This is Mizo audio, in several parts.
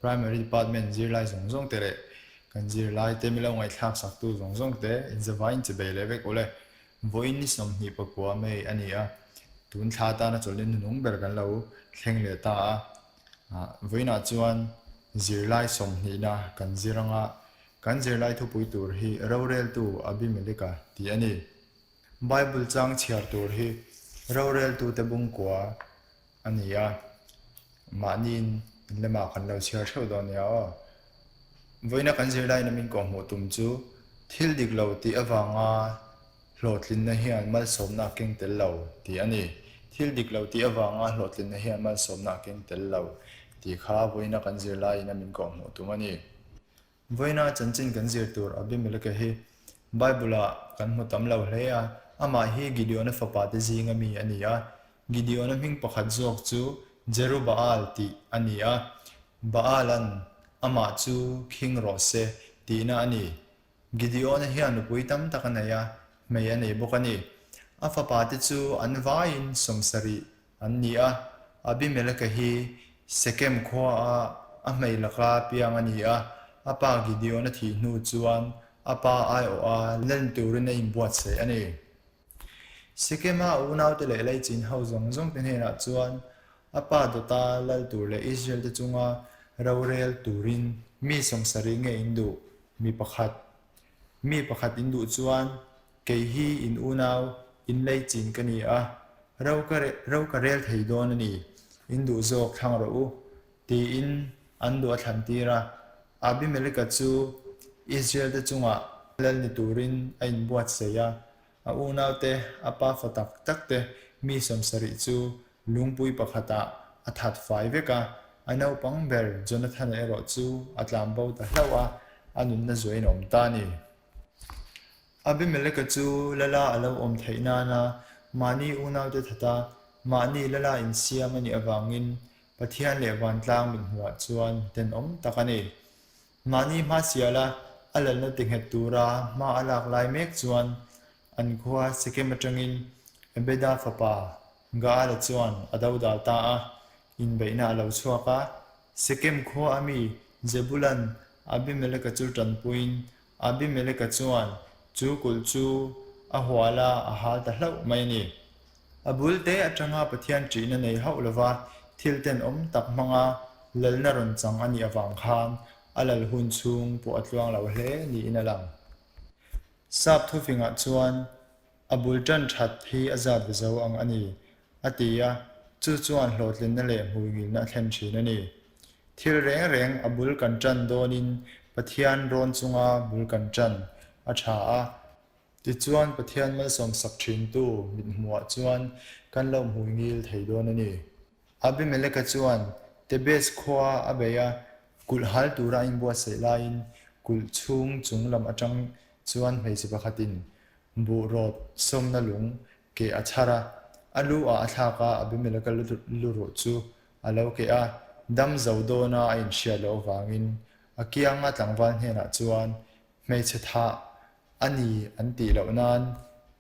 Primary Department zirlai zawng zawng te leh kan zirlai te milo ngaihthlak sak tu zawng zawng te inzavain che bei leh vek ule. Vawiin ni 29 May a ni a, tun thla atana chawlhni hnuhnung ber kan lo thleng leh ta a. Vawiinah chuan zirlai sawmhnihna kan zir anga kan zirlai thupui tur hi Roreltu Abimeleka tih a ni. Bible chang chhiar tur hi roreltute bungkua a ni a, mahniin in lamah kan lo chhiar theuh dawn nia aw. Vawiina kan zirlaina min kawhhmuh tum chu thil dik lo tih avanga hlawhtlinna hian malsawmna a keng tel lo tih a ni. Thil dik lo tih avanga hlawhtlinna hian malsawmna a keng tel lo tih kha vawiina kan zirlaina min kawhhmuh tum a ni. Vawiina chanchin kan zir tur Abimeleka hi Bible-ah kan hmu tam lo hle a, amah hi Gideona fapate zinga mi a ni a. Gideona hming pakhat zawk chu Jerubaal tih a ni a, Baalan amah chu khing rawh se tihna a ni. Gideona hian nupui tam tak a nei a, hmei a nei bawk a ni. A fapate chu an vaiin 70 An ni a, Abimeleka hi Sekem khuaah a hmei laka piang a ni a, a pa Gideon a thih hnu chuan a pa aiawha len turin a inbuatsaih a ni. Sekema unaute leh leichin ho zawng zawngte hnenah chuan a pa dawta lal tur leh Israelte chunga rorel turin mi 70 nge in duh? Mi pakhat. Mi pakhat in duh chuan Kei hi in unau, in lei chin ka ni a, ro ka ro ka rel thei dawn a ni, in duh zawk thlang rawh u, tiin an duh a thlan tir a. Abimeleka chu Israel-te chungah lal ni turin a inbuatsaih a, a unaute, a pa fa tak takte mi 70 chu lungpui pakhatah a that fai vek a, a naupang ber Jonathana erawh chu a tlanbo ta hlauh a, a nunna zuain a awm ta a ni. Abimeleka chu lala a lo awm theih nana mahni unaute thata mahni lala insiam a nih avangin Pathian leh vantlang mit hmuhah chuan tenawm tak a ni. Mahni hma siala a lalna ti nghet tura hma a lak lai mek chuan an khua Sekem atangin Ebeda fapa Gaala chuan a dodal ta a, inbeihna a lo chhuak a. Sekem khua a mi Zebulan Abimeleka chu tanpuiin Abimeleka chuan chu kulh chu a hual a, a hal ta hlauh mai a ni. A bul te atanga Pathian ṭihna nei hauh lova thil tenawm tak hmanga lalna rawn chang a nih avang khan a lal hun chhung pawh a tluang lo hle niin a lang. Sap thufingah chuan a bul ṭan ṭhat hi a zat ve zo ang a ni, a ti a, chu chuan hlawhtlinna leh hmuingilna a thlen ṭhin a ni. Thil reng reng a bul kan ṭan dawnin Pathian rawn chunga bul kan ṭan a ṭha a, tichuan Pathian malsawm sak ṭhintu mithmuhah chuan kan lo hmuingil thei dawn a ni. Abimeleka chuan Tebes khua a bei a, kulh hal tura a inbuatsaih laiin kulh chhung chung lam aṭang chuan hmeichhe pakhatin buh rawt sawmna lung keh a chhar a, a lu ah a thlak a, Abimeleka luruh chu a lo keh a, dam zo dawna a inhriat loh avangin a kianga tlangval hnenah chuan hmeichhe thah a ni an tih loh nan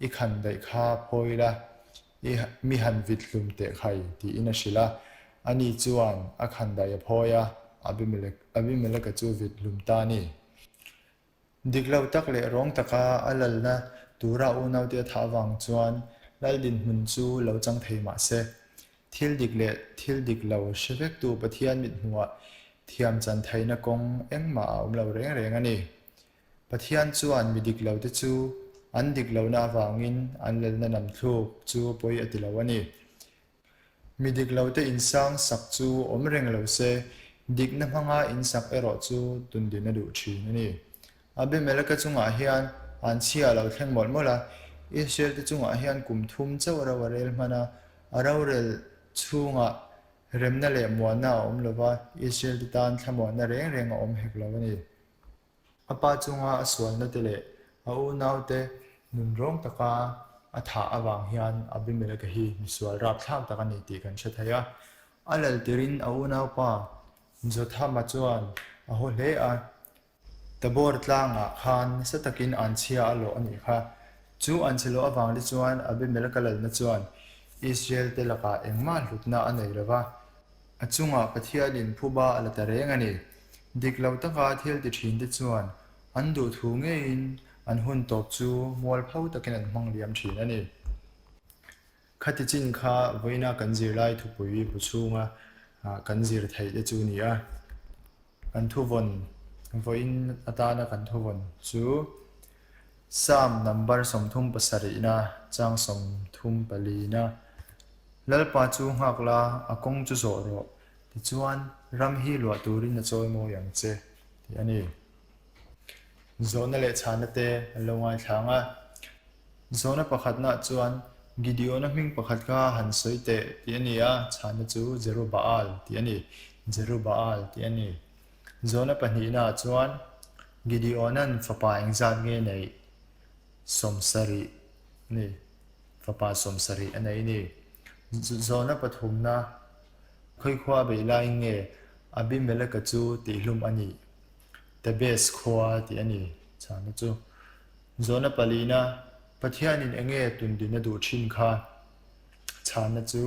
i khan daih kha phawi la, i mi han vit hlum teh khai tiin a hrilh a, ani chuan a khan daih a phawi a, Abimeleka chu vit hlum ta a ni. Dik lo tak leh rawng taka a lalna tura unaute a thah avang chuan lal dinhmun chu lo chang thei mah se, thil dik leh thil dik lo hre vektu Pathian mithmuhah thiam chan theihna kawng engmah a awm lo reng reng a ni. Pathian chuan mi dik lote chu an dik lohna avangin an lalna namthluk chu pawi a ti lo a ni. Mi dik lote insang sak chu awm reng lo se, dikna hmanga insak erawh chu tundin a duh thin a ni. Abimeleka chungah hian anchhia a lo thleng mawlh mawlh a, Israelte chungah hian kum thum chauh ro a rel hman a, a rorel chhungah remna leh muanna a awm lo va, Israelte tan thlamuanna reng reng a awm hek lo a ni. A pa chunga a sualna te leh a unaute nun rawng taka a thah avang hian Abimeleka hi misual rapthlak tak a ni tih kan hre thei a. A lal tirin a unaupa Jothama chuan a haw hle a, Tabor tlangah khan nasa takin anchhia a lawh a nih kha. Chu anchhe lawh avang te chuan Abimeleka lalna chuan Israel te lakah engmah hlutna a nei lo va. A chungah Pathianin phuba a la ta reng a ni. Dik lo taka thil ti thinte chuan an duhthu ngeiin an hun tawp chu mualpho takin an hmang liam thin a ni. Khati chin kha vawiina kan zirlai thupui bu chhunga kan zir theih te chu a ni a. Kan thuvawn vawiin atana kan thuvawn chu Psalm number 37na chang 34na Lalpa chu nghak la, a kawng chu zawh rawh, tichuan ram hi luah turin a chawi mawi ang che, tih a ni. Zawhna leh chhana te an lo ngaithlang a. Zawhna pakhatnaah chuan Gideona hming pakhat kha han sawi teh tih a ni a, chhana chu Jerubaal tih a ni. Jerubaal tih a ni. Zawhna pahnihnaah chuan Gideona'n fapa engzat nge neih? 70 a ni. Fapa 70 a nei a ni. Zawhna pathumna, Khawikhua a beih laiin nge Abimeleka chu tihhlum a nih? Tebes khua tih a ni. Chhana chu. Zawhna palina, Pathianin enge tundin a duh thin kha? Chhana chu,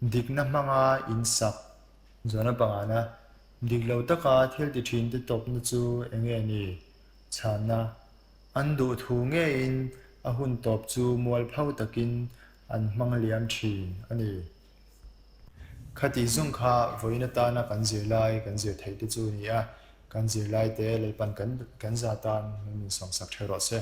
Dikna hmanga insak. Zawhna pangana, Dik lo taka thil ti thinte tawpna chu enge ni? Chhana, An duh thu ngeiin a hun tawp chu mualpho takin an hmang liam thin a ni. Khati zung kha vawiin atana kan zirlai kan zir theih te chu a ni a, kan zirlai te Lalpan kan kan za tan min sawmsak ṭheuh rawh se.